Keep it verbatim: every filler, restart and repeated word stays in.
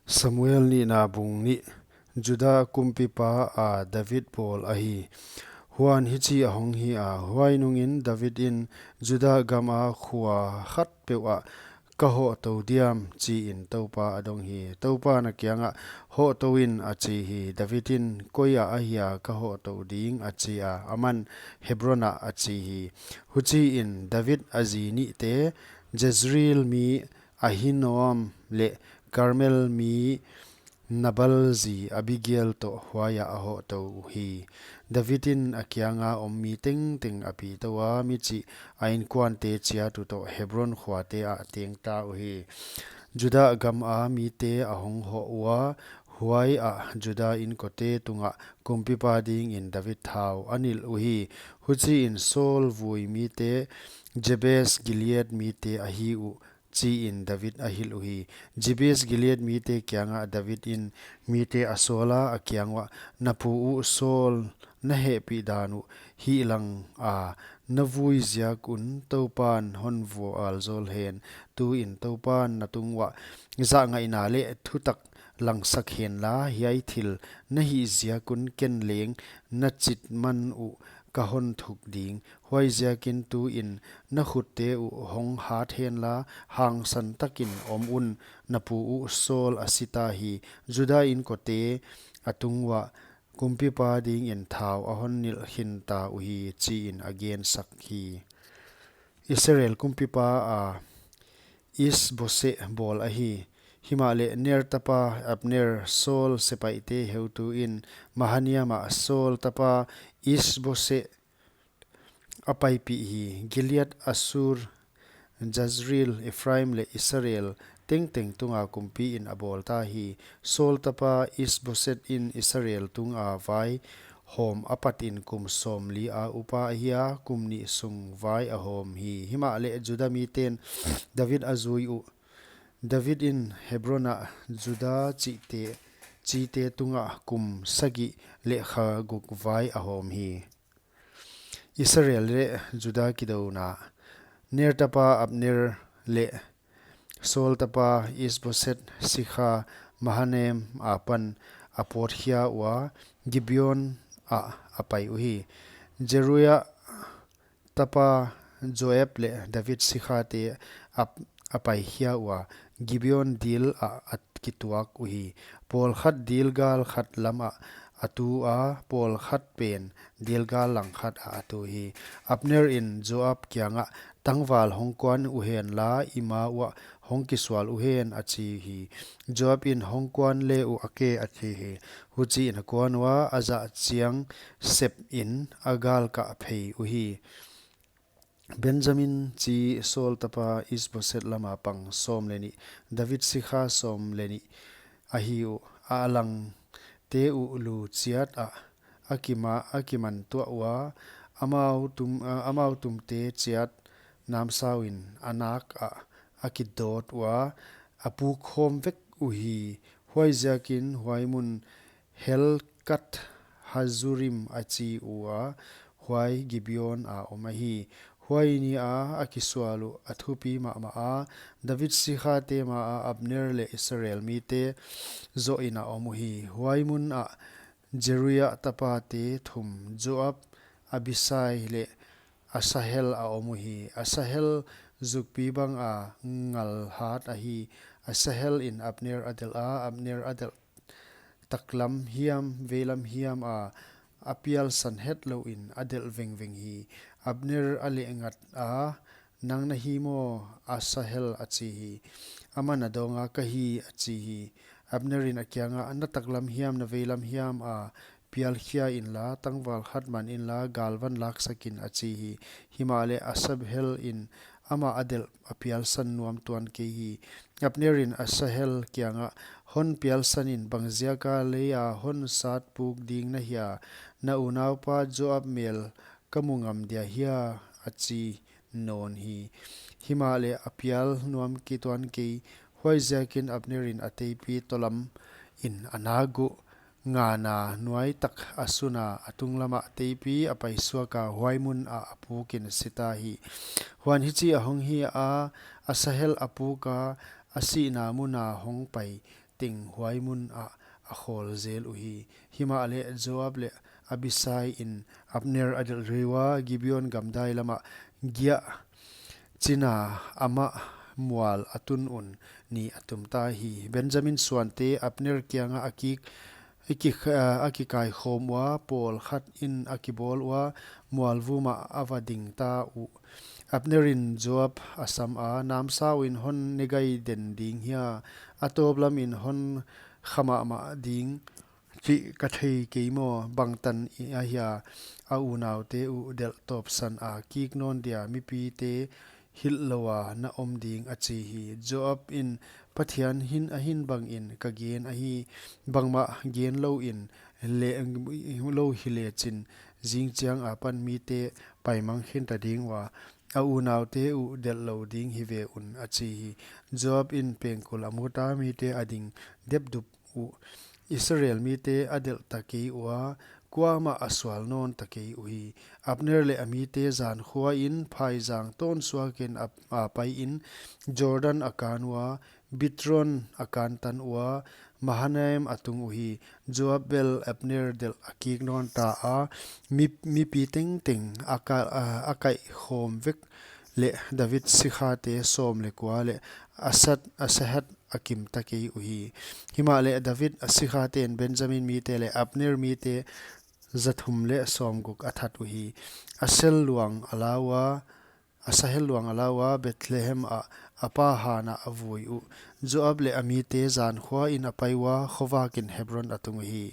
Samuel nihna bung nih. Juda kumpipa a David bawl ahi. Huan hichi ahong hi a, huai nungin David in, Juda gama khua khat peuh ah ka hohtou diam, chiin Toupa a dong hi. Toupan a kiangah, Hohtou in, a chi hi. David in, Koi ah ahia ka hohtou ding? a chi a. Aman, Hebron ah, a chi hi. Huchiin David a zi nihte, Jezreel mi Ahinoam leh Karmel mi Nabal zi Abigail toh huai ah a hohtou uhi. David in a kianga om mi tengteng a pitou a, mi chih a inkuante chiat uh toh Hebron khuate ah tengta uhi. Juda gama mite ahong hoh ua, huai ah Juda inkote tungah kumpipa dingin David thau a nilh uhi. Huchiin Saul vui mite Jabes Gilead mite ahi uh, chiin David a hilh uhi. Jabes Gilead mite kiangah David in mite a sawl a, a kiang uah, Na pu uh Saul na hehpih dan uh hih langa na vui ziak un Toupan hon vualzawl hen. Tuin Toupan na tung uah zahngaihna leh thutak langsak henla, hiai thil na hih ziak un ken leng na chit man uh ka hon thuk ding. Huaiziakin tuin na khutte uh hong hat henla, hangsan takin om un. Na pu uh Saul a sita hi. Juda inkote a tung uah kumpipa dingin thau a hon nilh khinta uhi, chiin a gensak hi. Israel kumpipa a Is-Boseth bawl ahi. Himahleh Ner tapa Abner, Saul sepaihte heutu in, Mahanaim ah Saul tapa Is-Boseth a paipih hi. Gilead, Asur, Jezreel, Ephraim leh Israel tengteng tunga kumpiin a bawlta hi. Saul tapa Is-Boseth in Israel tunga vai hawm apatin kum sawmli a upa ahi a, kum nih sung vai a hawm hi. Himahleh Juda miten David a zui uh. David in Hebron ah Juda chihte, chite tungah kum sagih leh kha guk vai a hawm hi. Israel leh Juda kidouna. Ner tapa Abner leh Saul tapa Is-Boseth sikha Mahanaim apan a pawtkhia ua, Gibeon ah a pai uhi. Zeruia tapa Joab leh David sikhate a, a paikhia ua, Gibeon dil ah a kituak uhi. Pawlkhat dilgal khat lamah a tu a, pawlkhat pen dilgal langkhat ah a tu hi. Abner in Joab kiangah, Tangval hong kuan uhenla, i ma uah hong kisual uhen, a chi hi. Joab in, Hong kuan le uh a ke, a chi hi. Huchiin a kuan ua, a zah chiang sepin a galkah phei uhi. Benjamin chi Saul tapa Is-Boseth lama pang sawm leh nih, David sikha sawm leh nih ahi uh. A langte uh lu chiat ah a kima, a kiman tuah ua, amau tum, a, amau tumte chiat namsauin a nak ah a kidawt ua, a puk khawm vek uhi. Huaiziakin huai mun Helkath Hazurim a chi ua, huai Gibeon a om ahi. Huai ni a a kisual uh a thupi mahmah a, David sikhate ma ah Abner leh Israel mite zohin a om uhi. Huai mun ah Zeruia tapate thum, Joab, Abisai leh Asahel a om uhi. Asahel zukpi banga ngal hat ahi. Asahel in Abner a delh a, Abner a delh taklam hiam veilam hiam a, a pialsan hetlouin a delh vengveng hi. Abner a lehngat a, Nang na hi maw, Asahel? a chi hi. Aman a dawnga, Ka hi, a chi hi. Abner in a kiangah, Na taklam hiam na veilam hiam a pialkhia inla, tangval khat man inla, galvan laksak in, a chi hi. Himahleh Asahel in amah a delh a pialsan nuam tuan kei hi. Abner in Asahel kiangah, Hon pialsan in, bangziaka leia hon sat puk ding na hia? Na unaupa Joab mel ka mu ngam dia hia? a chi nawn hi. Himahleh a pial nuam kei tuan kei. Huaiziakin Abner in a teipi tawlamin a nak uh ngana nuai tak a suna, a tunglamah teipi a paisuaka, huai mun ah a pukin sita hi. Huan hichi ahong hi a, Asahel a puka, a sihna muna hong pai teng huai mun ah a khawl zel uhi. Himahleh Joab leh Abisai in Abner a delh rih ua, Gibeon gamdai lamah giah chin a amah mual a tun un ni a tum ta hi. Benjamin suante Abner kiangah a kik, a kik, a kikaikhawm ua, pawlkhat in a kibawl ua, mualvum ah a va ding ta uh. Abner in Joab a sam a, Namsau in hon ne gai den ding hia? A tawplam in hon kha mahmah ding chih ka thei kei maw? Bangtan ahia a unaute uh delh tawpsan a kik nawn dia mipite hilh lou a na om ding? a chi hi. Joab in, Pathian hin a hih bangin ka gen ahi, bangmah gen lou in le, lou hi lechin, zingchiang apan mite paimang khin ta ding ua, a unaute uh delh lou ding hi ve un, a chi hi. Joab in pengkul a mut a, mite a ding depdup uh, Israel mite a delh ta kei ua, kuamah a sual nawn ta kei uhi. Abner leh a mite zan khua in phaizang tawn suak in a, a pai in, Jordan a kan ua, Bitroth a kan tan ua, Mahanaim a tung uhi. Joab bel Abner delh a kik nawn ta a, mi, mipi tengteng a ka, a, a kaihkhawm vek leh David sikhate sawm leh kua leh Asat, Asahel a kim ta kei uhi. Himahleh David a sikhaten Benjamin mite leh Abner mite zathum leh sawmguk a that uhi. Asahel luang a la ua, Asahel luang a la ua, Bethlehem ah a pa han ah a vui uh. Joab leh a mite zan khua in a pai ua, khovak in Hebron a tung uhi.